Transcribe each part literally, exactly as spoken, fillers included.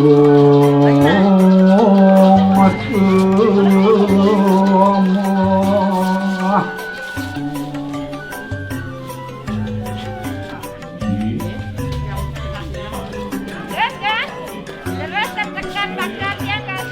Terus, kan? Terus, kan, tekan, tekan, ya, kan?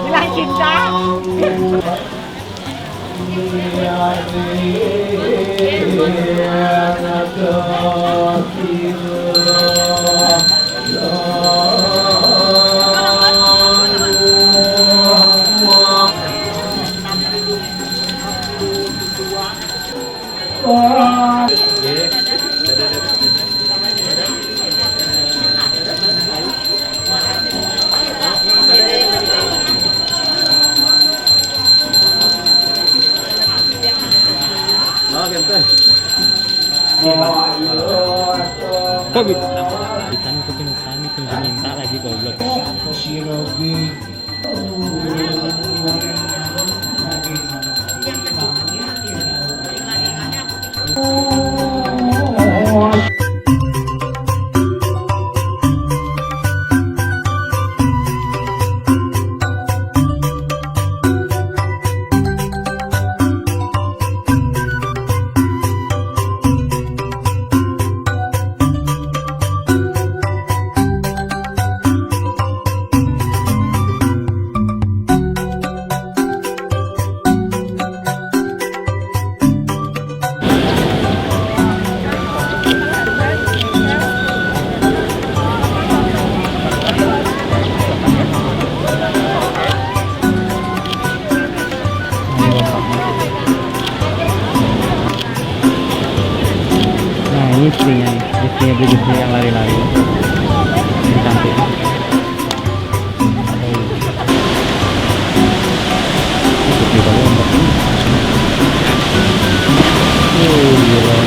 Bilang cinta. Kok gitu? Kita ngikutin utang, nih, pinjam minta lagi, goblok. Gede-gede yang lari-lari. Ini cantik. Gede banget. Oh, gila.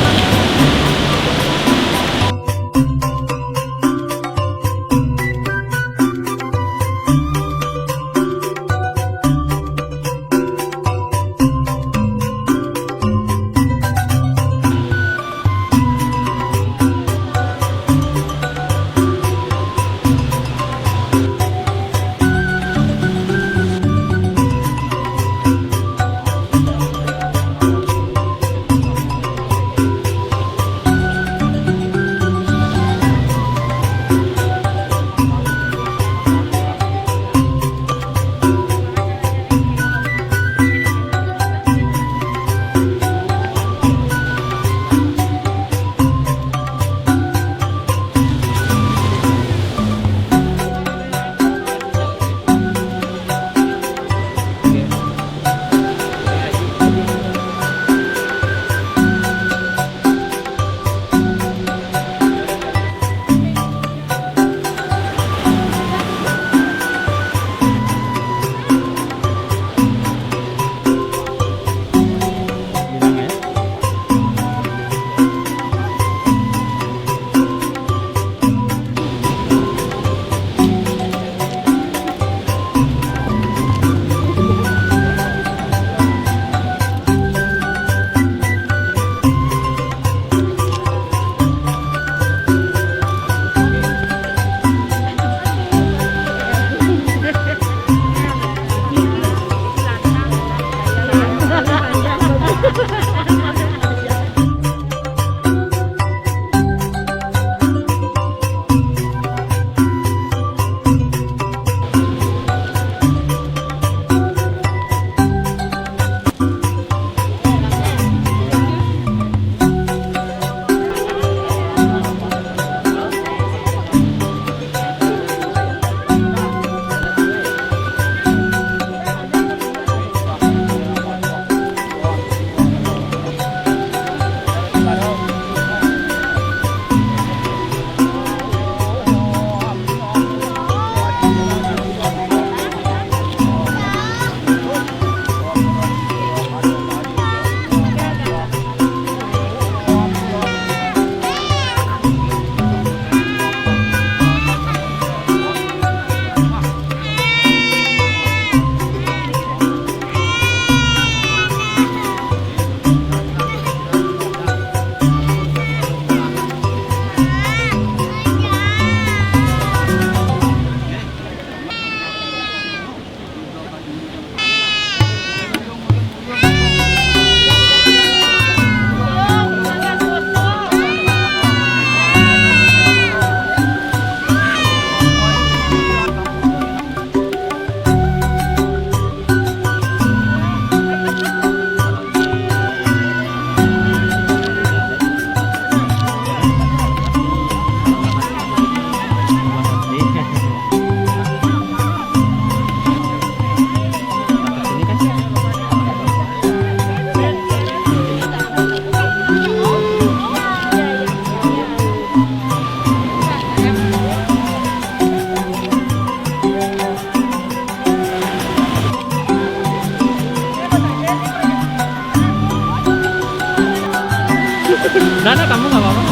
Nana, kamu nggak apa-apa?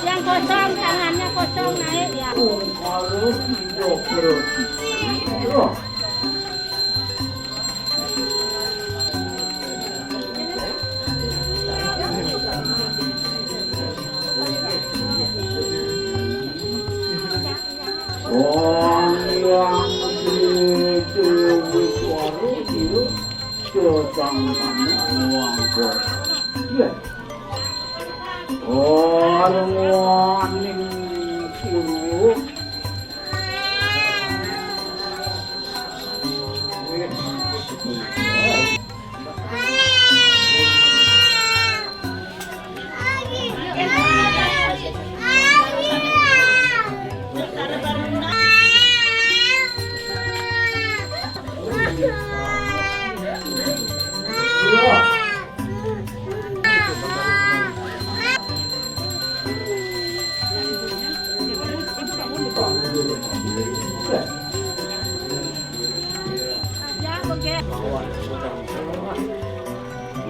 Yang kosong, tangannya kosong, naik ya. Wong yang gedhe wis weruh, ya, cocang manuk wong kok. Ya. Arep waning suruh.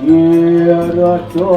Iya, Raja.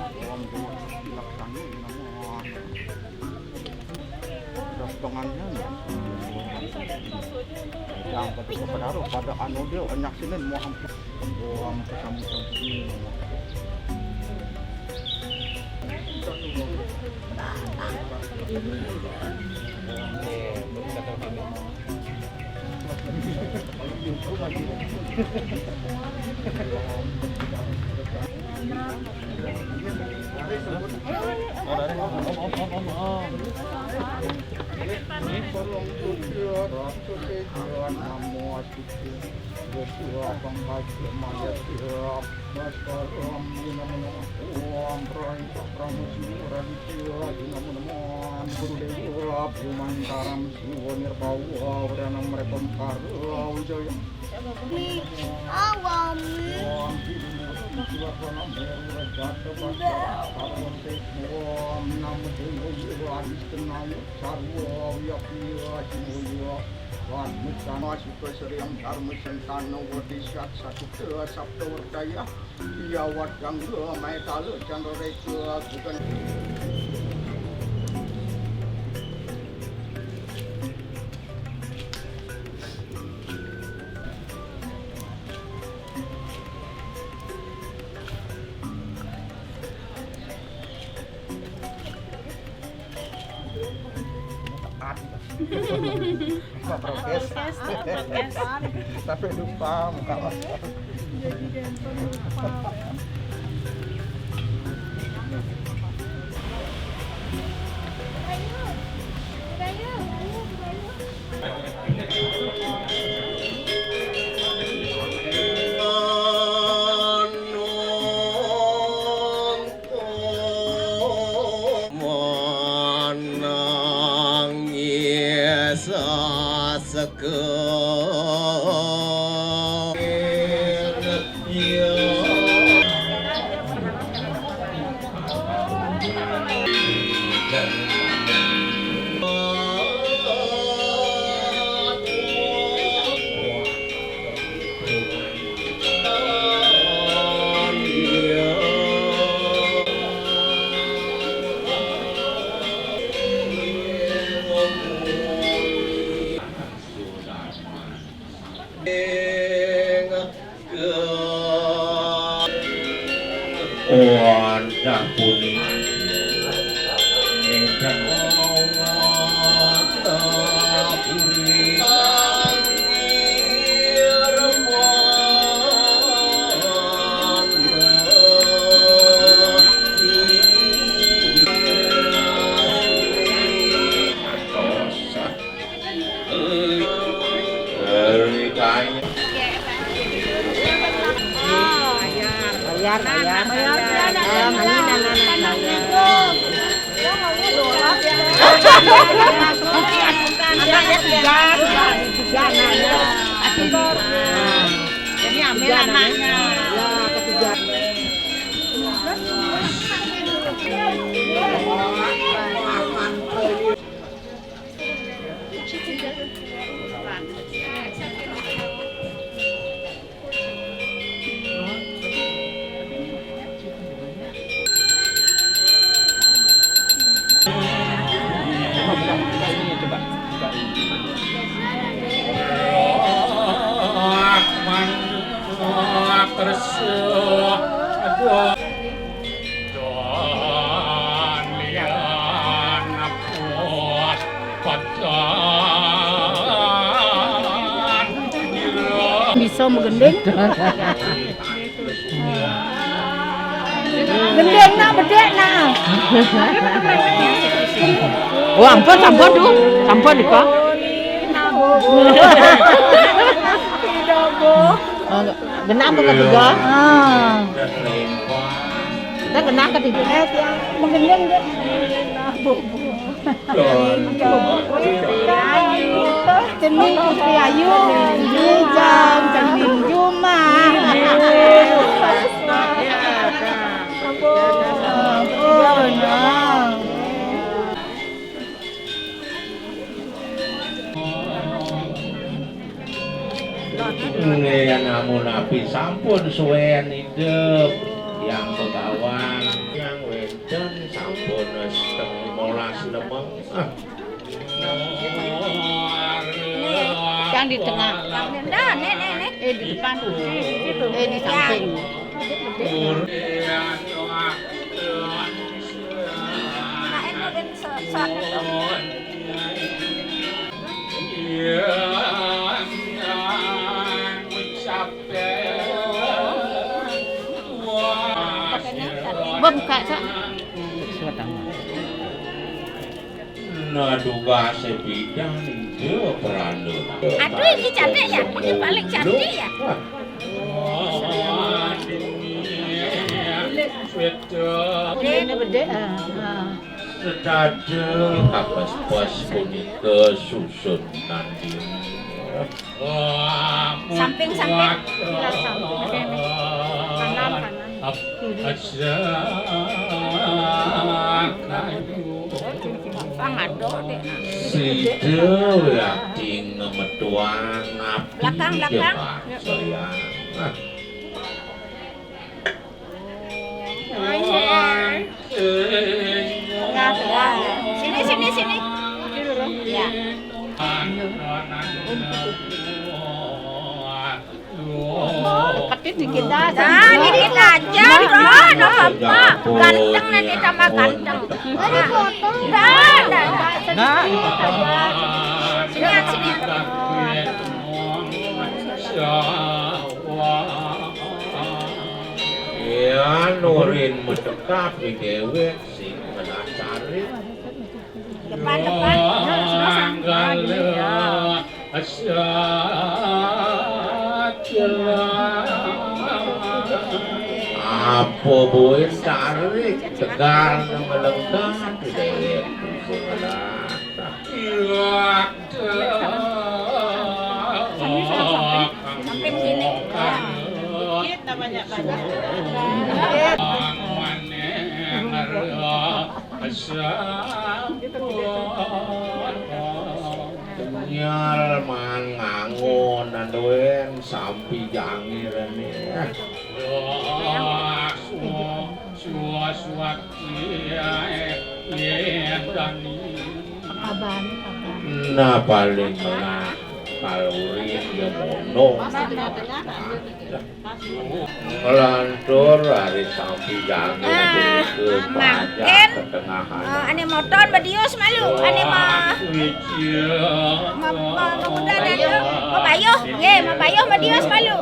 Wong Jawa bilaksana, namun das dengan nya, ya. Jangan pada, pada anu dia, nyaksinin mau hampir. Wong kesambut-sambut ini. Awami. Sarwa wiyapiya jimuya. Wadmisana sukasriyam dharmasantana wadisat satuka saptawardaya. Iya wadang maetala candra reka gugan. Tepat. Prokes. Prokes, prokes. Sampai lupa muka masker. Jadi dancer lupa, ya. Manang saseka. Wadah punika ingkang Bayar, bayar. Bayar, bayar. Ah, mali, nah, nah, nah, bayar. Anaknya tiga, tiga, tiga anaknya. Ini ambil anaknya. Ya, ketiga. Bisa menggending. Gending nak, bedek nak. Oh, ampun, sampun, Du. Sampun, Iko. Oh, genah apa ketiga? Ah. Kita genah ketiga. Eh, tiang menggending, Dek. Cening Putri Ayu, Jujang, Cening Jumah. Ampun, ah. Nggih, namun napi sampun suwen idep, yang Begawan, yang Yang di tengah. Yang di, dah, nek, nek, nek. Eh, di depan. Eh, di samping. Mbok buka, Cak. Nah, tugasé bidang itu perlu. Aduh, ini cantik ya? Ini paling cantik ya? Wah. Ini gede, ah, ah. Sedadak kapas-pas punika susunan diri. Samping, samping. Kanan, kanan. Kiri. Pang ada, Dek. Sida wiakti ngemetuang abdi. Belakang, belakang. Jemaat sayang. Sini, sini, sini. Ya. Dikit dikit aja. Nah, dikit aja, Bro. No, apa? Ganteng nanti tambah ganteng. Nah. Dah, dah, dah. Nah. Sini, sini. Ya, nurin metekap di dewek sing ngenacarin. Depan, depan. Ya, sudah, sudah. Ah, gini, ya. Apa buin tarik tegal nang melengkah di dewek sing ngenacarin. Samping sini. Ya. Dikit namanya banyak. Nyal man ngangon anduwen sampi jangirane. Nah, paling menak kaluri ya mono. Ngelantur ari sampi jangin. Ah, punika mangkin, pajak ketengahan. Ah, ane motor bedius malu, ane ma-, ma-, ma-, ma-, udah dah tu. Mabayuh, nggih, mabayuh bedius malu.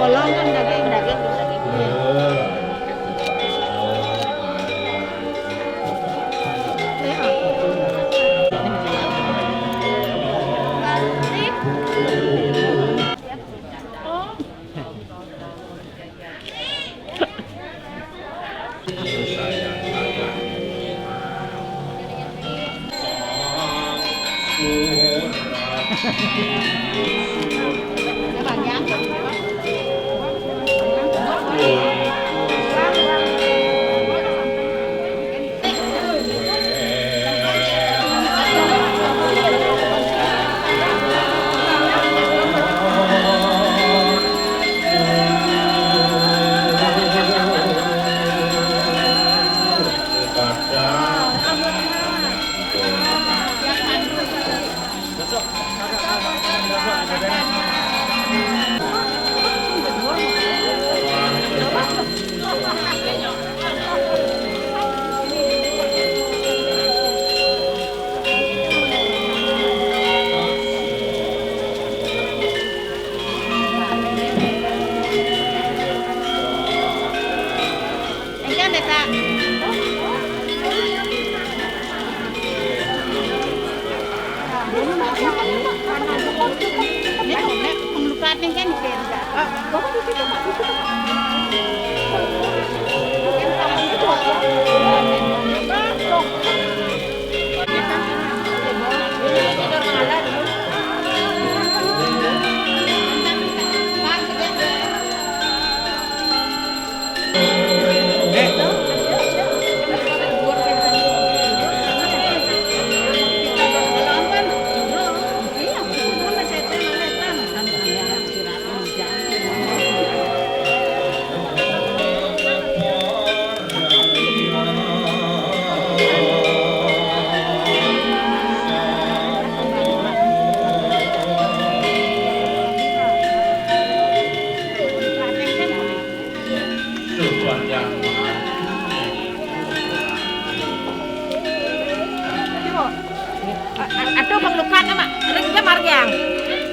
Bolong kan daging, daging, daging.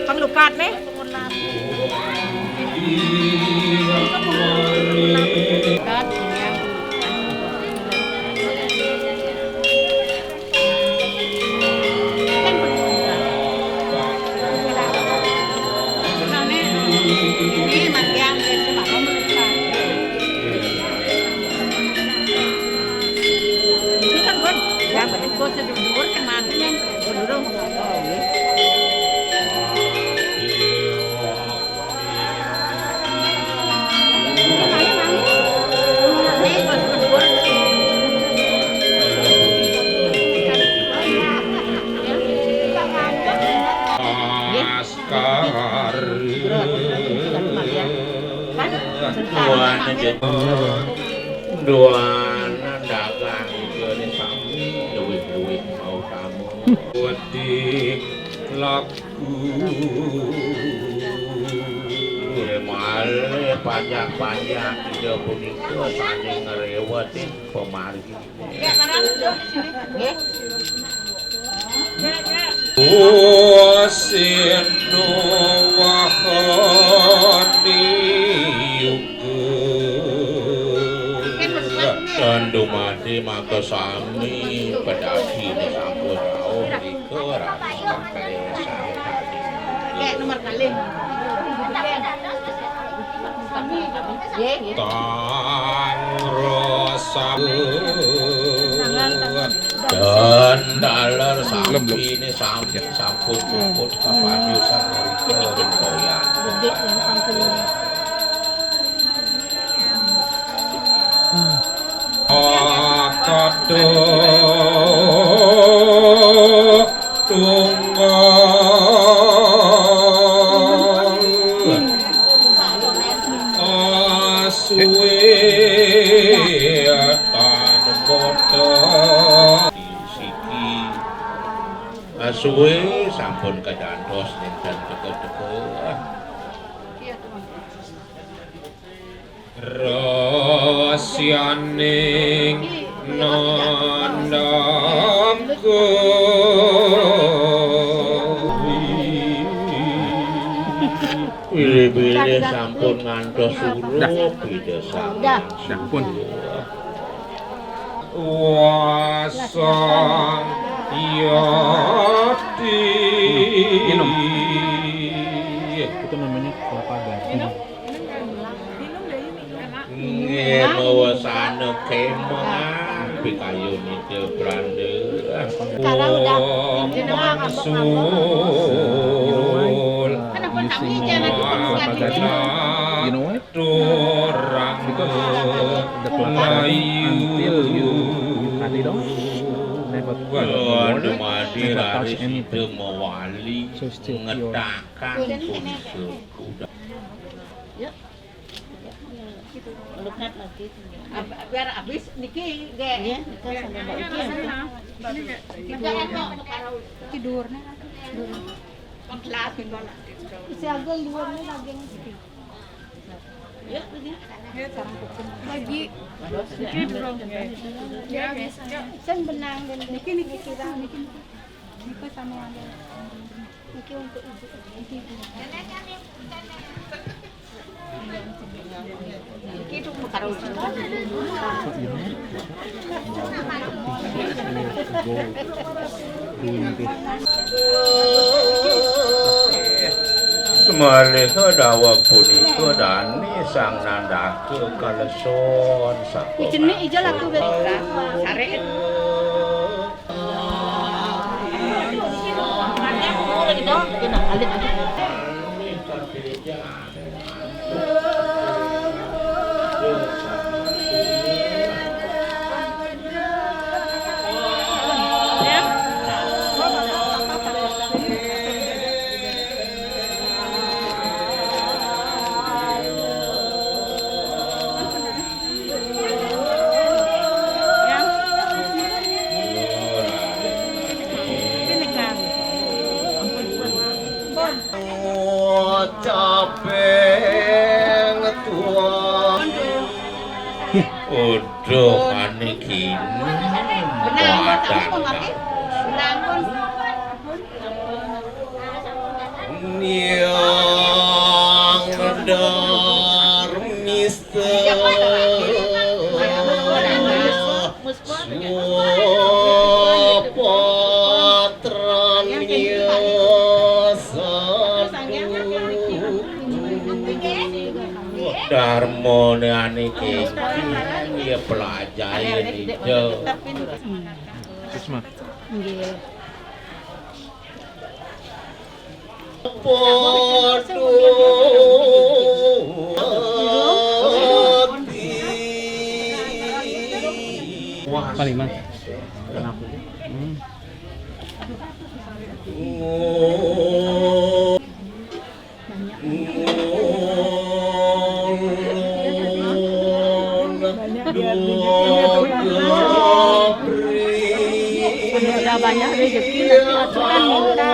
Panglukat nih. Laskar. Duana dagang ijo ne sami luwih-luwih mau tamu. Wedi laku. Malih panjak-panjak ida punika sane ngreweti pamargi. Nggih. Waseno wahani yuga. Dan dumadi maka sami pedagine sampun rauh rika rasa klesan. Nggih, nomor kalih. Nggih, nggih. Tang rasa. Dan daler sami ini sami sampun puput kapajusan dari koyan. Gede yang sampun. Akada tunggal aswe tan boten siki aswe sampun kadantos nenten teka-teka. Rasyaning nandhang kuwi. Pilih-pilih sampun ngantos surup, Ida Sang Dah, dah pun. Wasang Yati. Minum. Itu namanya kelapa gading. Nggih, mawa sana kemah pikayun Ida Branda. Sekarang udah Wong jenengan ngambek-ngambek. Sul. Kan aku kami jangan Wah, kelapa gading. You know why? Turang Because the kelapa gading, until you cut it off, never, never touch anything. Mawali. So it's still pure. Ngetakan punika. Yuk. Lukat lagi. Ab-, biar habis niki nggih. Nggih, nika sampai Mbak Iki. Tidur nih. Isi agung dua nih daging. Yuk, ini. Lagi. Niki belum. Ya, habis. Sen benang dan niki, niki, niki, niki. Niki sama ada. Niki untuk ibu. Niki. Semalih daweg punika dane sang nandhaka kaleson sakola. Jenik ija laku berita. Sarek. Caping tua. Uduh, maniki. Benang, Mbok, tak mau ngerti? Benang, Mbok. Supatranya sadu. Darmane anike iki ya pelajare itu. Nggih. Padha Pak Lima. Kenapa? Hmm. Banyak rezeki, nanti aturan minta.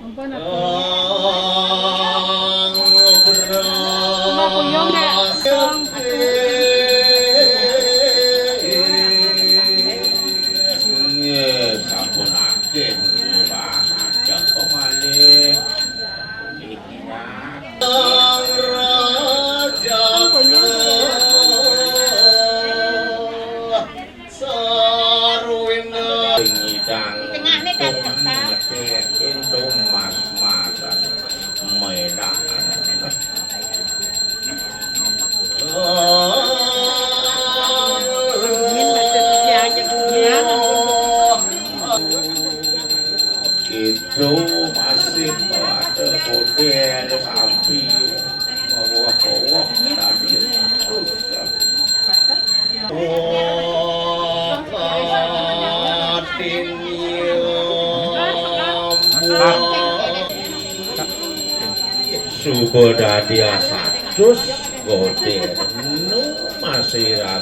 Ampun, aku. Cuma kuyung, Kak. Kosong, aku. Nggih, sampun akeh, Mbah. Ajak kok malih. Niki, Nak. Sang Raja. Ampun, ya. Sarwina. Di tengah ni dah. Mas-masan. Merah. Itu masih ada model sapi. Bawah-bawah tadi. Suba dadi asatus godén nu masirat.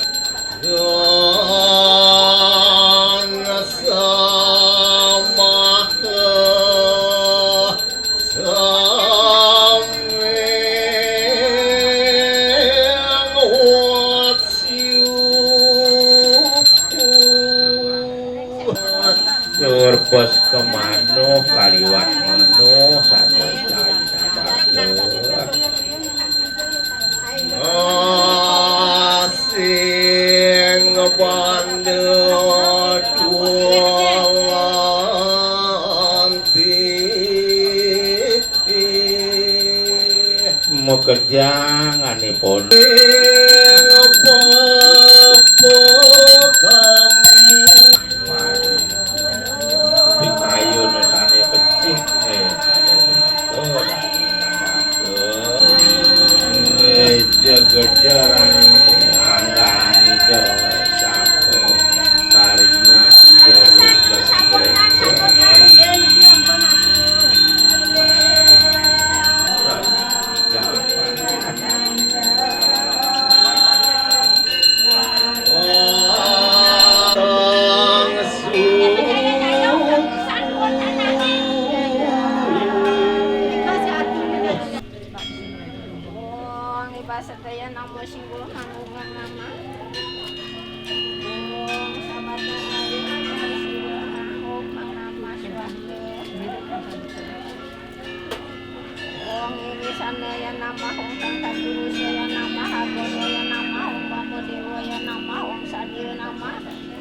Samah Saming watsyu. Tur bes kemano kaliwat mano sané jaina batur. Asing bandel tuanti. Makejang anipun. Bapa kami. Pikayun sané becik, eh, sané becik. Nggih, jegejaran angganika sampun karingan. Wong iba sedaya namo singguh manggungan nama. Wong sabata ayu namo singguh mahum mang nama swarga. Wong irisanaya nama, wong tangkadurusaya nama, hagonaya nama, wong bapadéwaya nama, wong sadaya nama.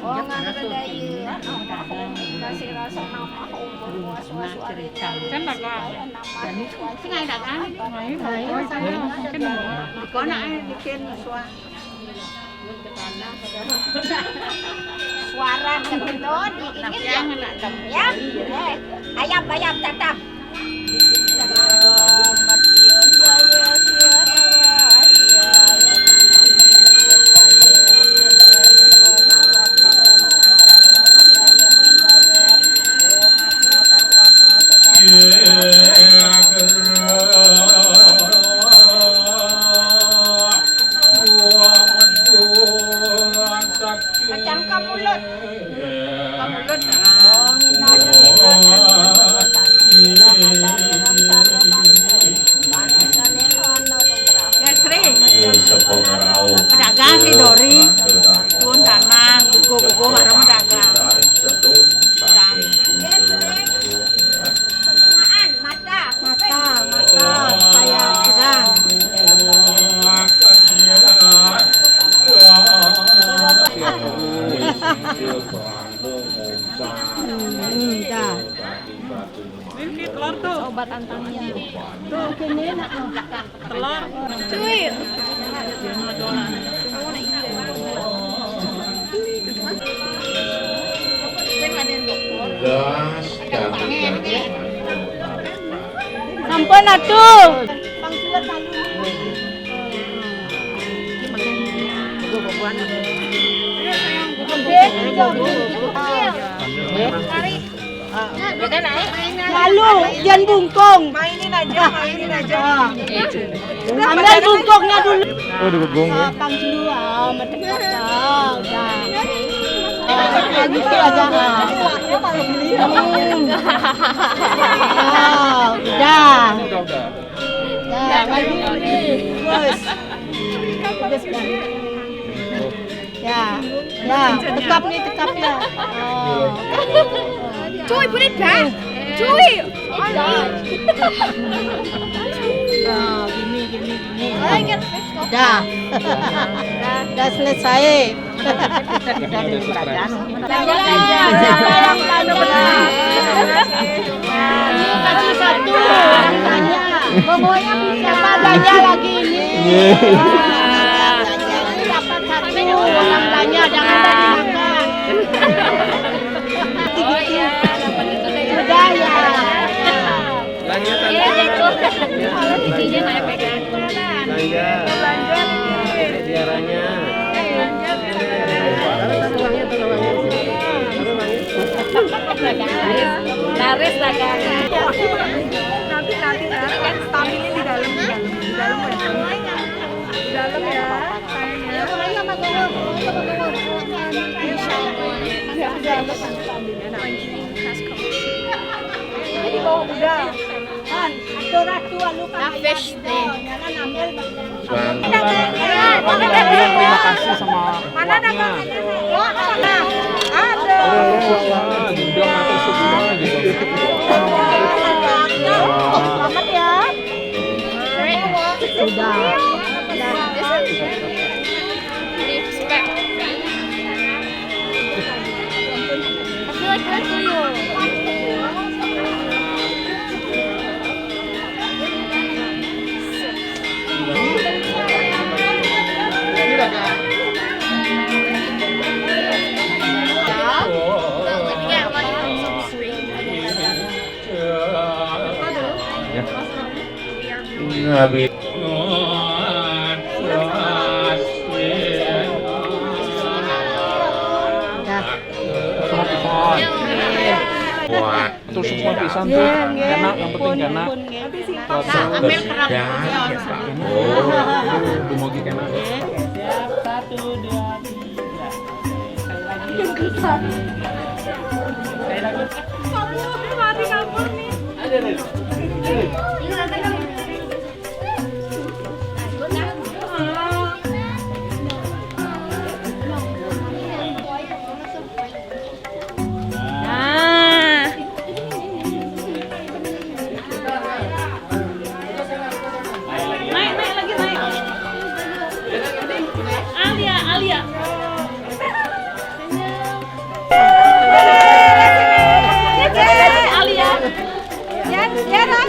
Wong anggadaya nama, wong kasirasa nama, wong berwas-was warina. Kan bakal. Sing ada kan? Ayo, ayo, ayo. Kan bakal. Kok nak bikin suara? Suara begitu di ini ya. Ya. Eh, ayam, ayam tetap. Kacang ka mulut. Ka mulut. Oh, ngina ada bebas. Hmm, dah. Ini telur tuh. Obat antamnya. Tuh, kene nak. Telur. Cuy. Gas, kami. Sampun atuh. Lalu, jangan bungkung. Mainin aja, mainin aja. Ah. Ambil bungkungnya dulu. Oh, dibungkung, ya? Ah, pang dulu, ah, mendekat, ah, udah. Ah, gitu aja, ah. Hmm. Ah, udah. Udah, udah. Udah, lagi. Terus. Terus, udah. Ya, ya, tekap nih, tekap ya. Oh. Cuy, boleh dah. Cuy. Nah, gini, gini, gini. Dah. Dah selesai. Kasih satu. Pokoknya siapa adanya lagi ini. Iya. Dapat satu, orang tanya, jangan dari makan. Udah ya. Lanjut, Tante. Kalau giginya saya pegang. Lanjut. Tiaranya. Laris, laris dagangan. Nanti, nanti, nanti kan stabilnya di dalam, di dalam, di dalam ya. Di dalam ya, sayang ya. Insya Allah. Ya, udah, udah, stabilnya, nah. Ini di bawah udah. Kan, itu ratu anu kan. Fish tank. Bang. Terima kasih sama mana ada uangnya. Ada. Ada. Ada, ada, ada. Wah, gudang atau semua gitu. Selamat ya. Sudah. Respect. I feel like that's real. Ya. Nabi. Dah. Semua pisan. Wah. Terus semua pisan tuh. Nggih, nggih. Kena, yang penting kena. Pun, pun, nggih. Terus ambil kerap. Dah. Oh. Dumugi kena. Satu, dua, tiga. Sekali lagi. Sekali lagi. Kamu mati kabur nih. Nah. Naik, naik lagi, naik. Alia, Alia. Alia. Ya, ya, Ran.